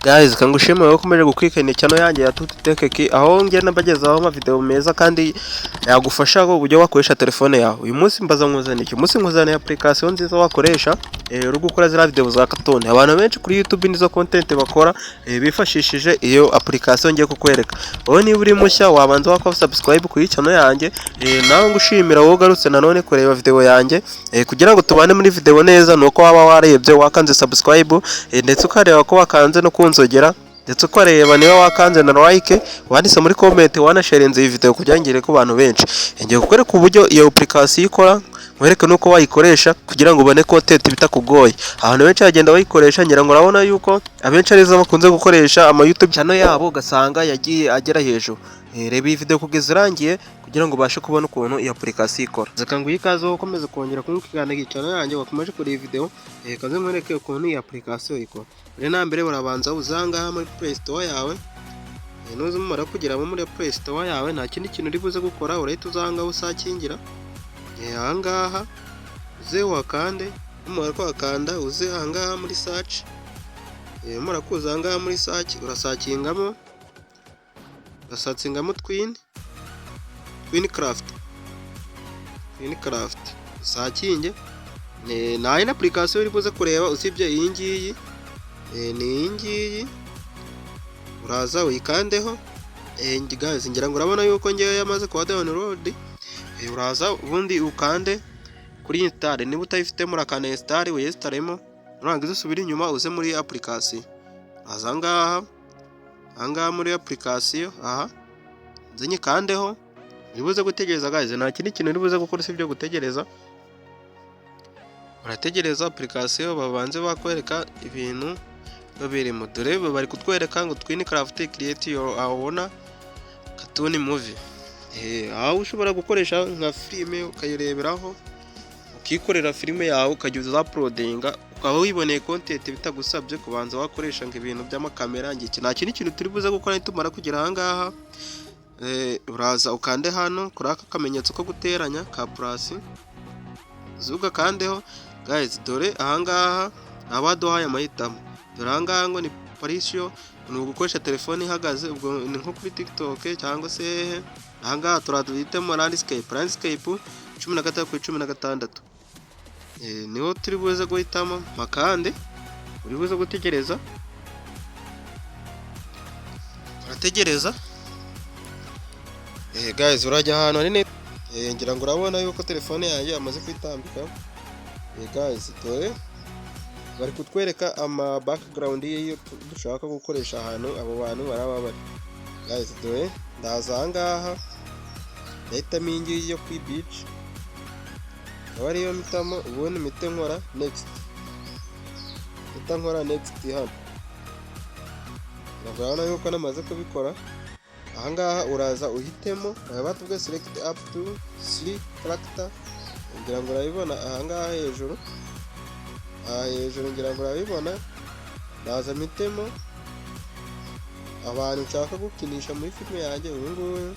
Guys, kangushimire wowe ukomeje gukurikirana channel yanjye ya Tutu Tech, aho ngenda mbagezaho amavideo meza kandi yagufasha uburyo wakoresha telefone yawe. Uyu munsi mbaza nkuzaniye iki? Umunsi nkuzaniye application nziza wakoresha uri gukora ziriya video za cartoon. Abantu benshi kuri YouTube nizo content bakora bifashishije iyo application ngiye kukwereka. Wowe niba uri mushya, wabanza wakora subscribe kuri channel yanjye. Nawe ngushimira wowe ugarutse nanone kureba video yanjye. Kugira ngo tubane muri video neza, nuko waba warebye, wakanze subscribe, ndetse ukareba ko wakanze no kunzogera, ndetse ukareba niba wakanze na like, wanditse muri comment, wanasharinze iyi video kugira ngo igere ku bantu benshi. Ngiye kukwereka uburyo iyo application ikora, nkwereke nuko wayikoresha kugira ngo ubone content bitakugoye. Abantu benshi bagenda bayikoresha, ngira ngo urabona yuko abenshi arizo bakunze gukoresha ama YouTube channel yabo, ugasanga yagiye agera hejuru. Reba iyi video kugeza irangiye kugira ngo ubashe kubona ukuntu iyo application ikora. Reka nguhe ikaze wowe ukomeze kongera kunkurikirana iyi channel yanjye, wakomeje kureba iyi video. Kaze nkwereke ukuntu iyi application ikora. Mbere na mbere urabanza uza ngaha muri Play Store yawe. Nuza umara kugeramo muri Play Store yawe, nta kindi kintu uri buze gukora, urahita uza ngaha usakingira. Aha ngaha uze wakande, numara kuhakanda uze aha ngaha muri search. Numara kuza aha ngaha muri search, urasakingamo Twin Craft usakinge. Nta yindi application uri buze kureba usibye iyi ngiyi. Ni iyi ngiyi, uraza uyikandeho. Guys, ngira ngo urabona yuko ngewe yamaze kuba download. Uraza ubundi ukande kuri install. Niba utayifitemo, urakanda install, uyinstallemo, nurangiza usubire inyuma uze muri application. Uraza aha ngaha muri application, aha nze nyikandeho. Uri buze gutegereza, guys, nta kindi kintu uri buze gukora usibye gutegereza. Urategereza application babanze bakwereka ibintu birimo. Dore bari kutwereka ngo "Twin Craft, create your own cartoon movie", aho ushobora gukoresha nka filime ukayireberaho, ukikorera filime yawe, ukajya uza-uploadinga, ukaba wiboneye content bitagusabye kubanza wakoresha ngo ibintu by'amakamera. Ngiki nta kindi kintu turi buze gukora. Nitumara kugera aha ngaha, uraza ukande hano kuri aka kamenyetso ko guteranya ka plus, uze ugakandeho. Guys, dore aha ngaha abaduhaye amahitamo. Dore aha ngaha ngo ni portrait, ni ugukoresha telefone ihagaze, ubwo ni nko kuri TikTok cyangwa se hehe. Aha ngaha turaduhitemo landscape, landscape 16 kuri 16 niho turi buze guhitamo. Makande uri buze gutegereza, urategereza. Guys, urajya ahantu hari net. Ngira ngo urabona yuko telefone yanjye yamaze kwitambika. Guys, dore bari kutwereka ama background y'iyo dushaka gukoresha ahantu abo bantu baraba bari. Guys, dore ndaza aha ngaha, ndahitamo iyi ngiyi yo kuri beach, akaba ariyo mpitamo, ubundi mpite nkora next, mpita nkora next hano. Urabona yuko namaze kubikora. Aha ngaha uraza uhitemo, baba batubwiye "select up to three character", ngira ngo urabibona aha ngaha hejuru, aha hejuru ngira ngo urabibona. Ndaza mpitemo abantu nshaka gukinisha muri filime yanjye, uyu nguyu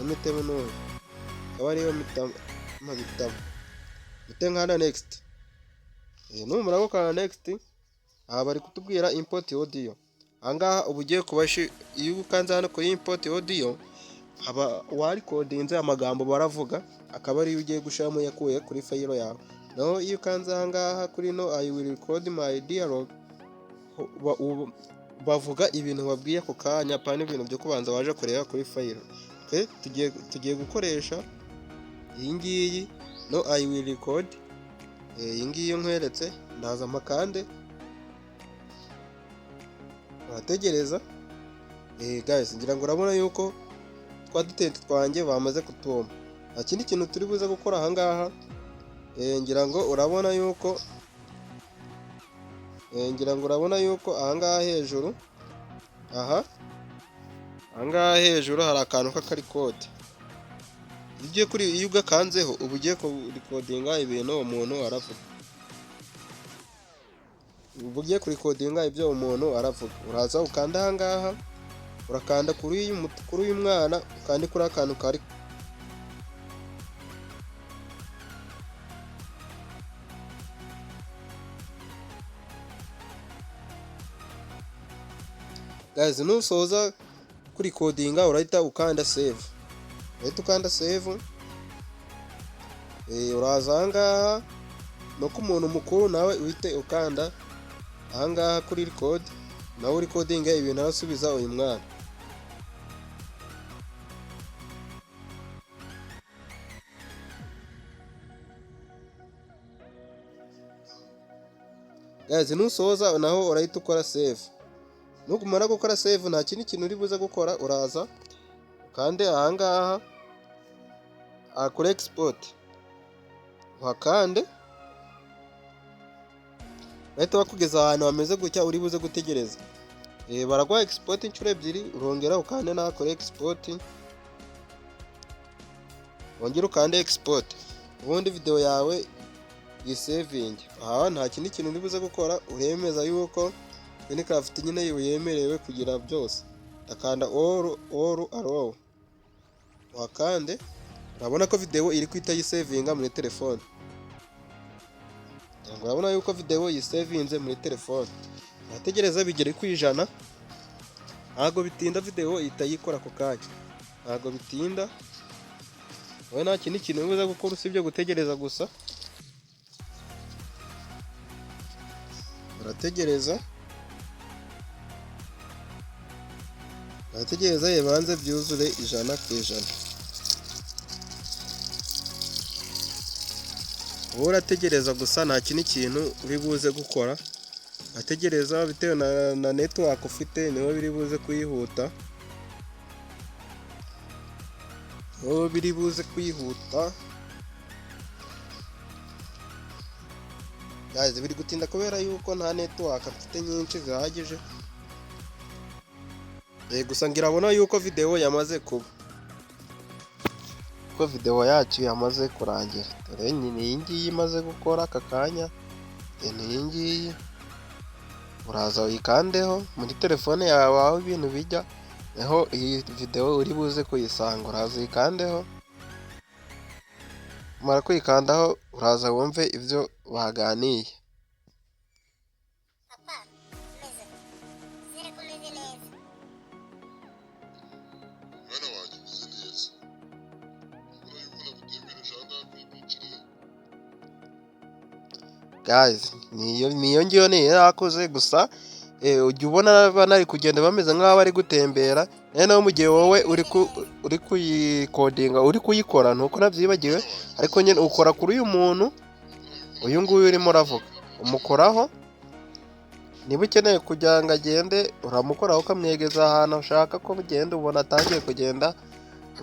mpitemo n'uyu, akaba ariyo mpitamo, mpite nkanda next. Numara gukanda next, aha bari kutubwira "import audio". Aha ngaha uba ugiye kubashi, iyo ukanze hano kuri import audio, haba warikodinze amagambo baravuga, akaba ariyo ugiye gushyiramo yakuye kuri file yawe. Naho iyo ukanze aha ngaha kuri "No, I will record my dialogue", bavuga ibintu babwiye ako kanya, apana ibintu byo kubanza waje kureba kuri file. Twe tugiye gukoresha iyi ngiyi, "No, I will record", iyi ngiyi nkweretse. Ndaza mpakande, urategereza. Guys, ngira ngo urabona yuko twa dutente twanjye bamaze kutuma. Nta kindi kintu turi buze gukora aha ngaha. Ngira ngo urabona yuko aha ngaha hejuru, aha ngaha hejuru hari akantu k'akarikodi. Iyo ugiye kuri, iyo ugakanzeho, uba ugiye kurikodinga ibintu umuntu aravuga, uba ugiye kurikodinga ibyo umuntu aravuga. Uraza ukanda aha ngaha, urakanda kuri uyu mwana, ukande kuri akantu kari Guys, nusoza kurecordinga urahita ukanda save, urahita ukanda save. Uraza ahangaha no ku muntu mukuru, nawe uhite ukanda ahangaha kuri record, nawe urecordinga ibintu arasubiza uyu mwana. Guys, nusoza naho urahita ukora save. Numara gukora save, nta kindi kintu uri buze gukora, uraza ukande ahangaha kuri export, uhakande, bahita bakugeza ahantu hameze gutya. Uri buze gutegereza, baraguha export inshuro ebyiri. Urongera ukande naha kuri export, wongere ukande export, ubundi video yawe yisavinge. Aha nta kindi kintu uri buze gukora, uremeza yuko Minecraft nyine yemerewe kugira byose. Akanda all allow, uhakande. Urabona ko video iri kwita yisavinga muri telefone. Urabona yuko video yisavinze muri telefone. Urategereza bigere ku 100, ntabwo bitinda, video ihita yikora ako kanya, ntabwo bitinda. Wowe nta kindi kintu uri buze gukora usibye gutegereza gusa. Urategereza, urategereza bibanze byuzure 100%. Wowe urategereza gusa, nta kindi kintu uri buze gukora. Urategereza bitewe na network ufite, niho biri buze kuyihuta, niho biri buze kwihuta. Guys, biri gutinda kubera yuko nta network mfite nyinshi zihagije. Gusa ngirabona yuko video yamaze kuba, ko video yacu yamaze kurangira. Dore ni iyi ngiyi imaze gukora aka kanya, ni iyi ngiyi. Uraza uyikandeho muri telefone yawe aho ibintu bijya, niho iyi video uri buze kuyisanga. Uraza uyikandeho, umara kuyikandaho uraza wumve ibyo baganiye. Papa, umeze nizere ko umeze neza. Mwana wanjye, umeze neza. Urabona yuko nagutembereje aha ngaha kuri beach rero. Guys, niyo ngiyo niyo yakoze gusa. Ujya ubona banari kugenda bameze nk'aho bari gutembera. Noneho mu gihe wowe uri kuyirecordinga, uri kuyikora, nuko nabyibagiwe, ariko nyine ukora kuri uyu muntu uyu nguyu urimo uravuga, umukoraho. Niba ukeneye kugira ngo agende, uramukoraho ukamwegeza ahantu ushaka ko ugenda, ubona atangiye kugenda.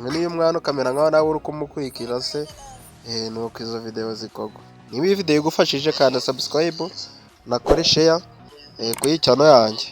N'iyo umwana ukamera nkaho nawe uri kumukurikira se. Nuko izo video zikorwa. Niba iyi video igufashije, kanda subscribe, unakore share kuri channel yanjye.